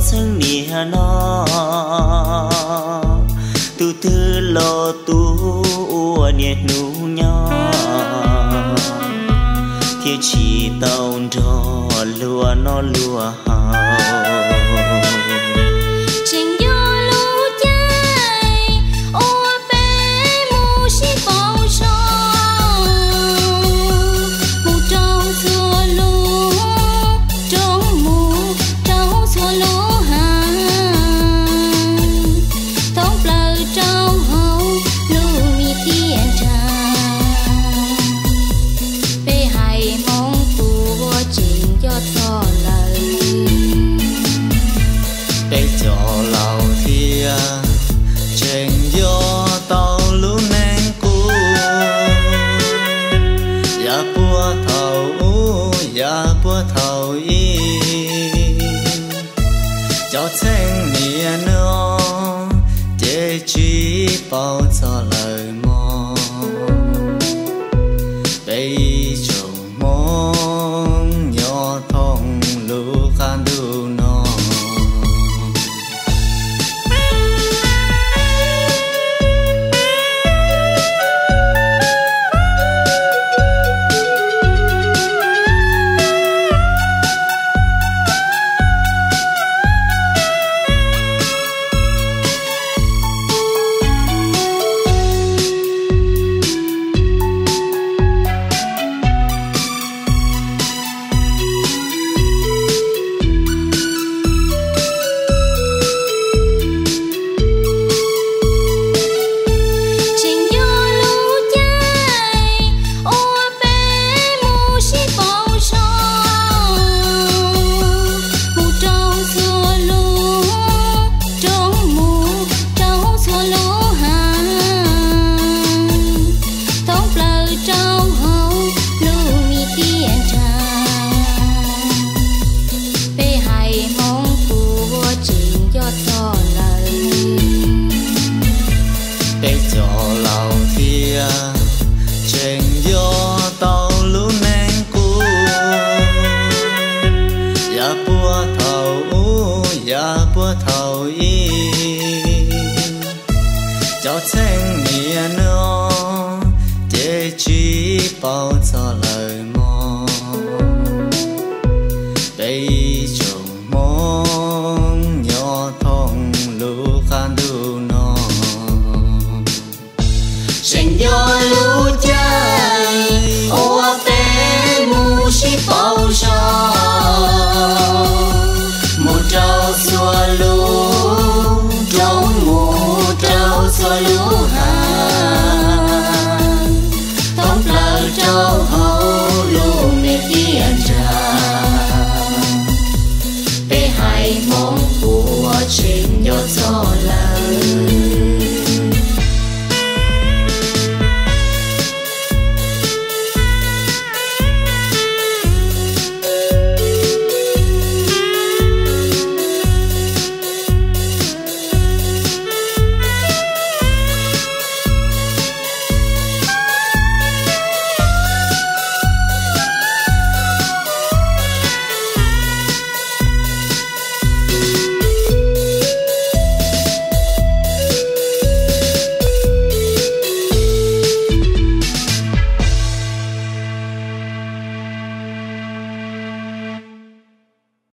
txheeb niaj no, tus twg los tus uas niaj hnub nyob, thiaj tsis tau nrog luag noj luag haus. Tseem yog lub caij uas peb mus sib pauv zog, mus rau txhua lub roob, mus rau txhua lub hav, thoob plaws rau hauv lub me tiaj nrag. Peb haiv Hmoob puav tseem nco txog lawm. Peb cov laus thiaj tseem nco tau lub neej qub, yav puag thaum ub, yav puag thaum ib. Cov txheeb niaj no ces tsis paub txog lawm mog. Peb ib tsoom Hmoob nyob thoob lub qab ntuj no. Tseem yog lub caij uas peb mus sib pauv zog, mus rau txhua lub roob, mus rau txhua lub hav, thoob plaws rau hauv lub me tiaj nrag. Peb haiv Hmoob puav tseem nco txog lawm. Peb cov laus thiaj tseem nco tau lub neej qub, yav puag thaum ub, yav puag thaum ib. Cov txheeb niaj no ces tsis paub txog lawm mog. Peb ib tsoom Hmoob nyob thoob lub qab ntuj no. Tseem yog lub caij uas peb mus sib pauv zog, mus rau txhua lub roob, mus rau txhua lub hav,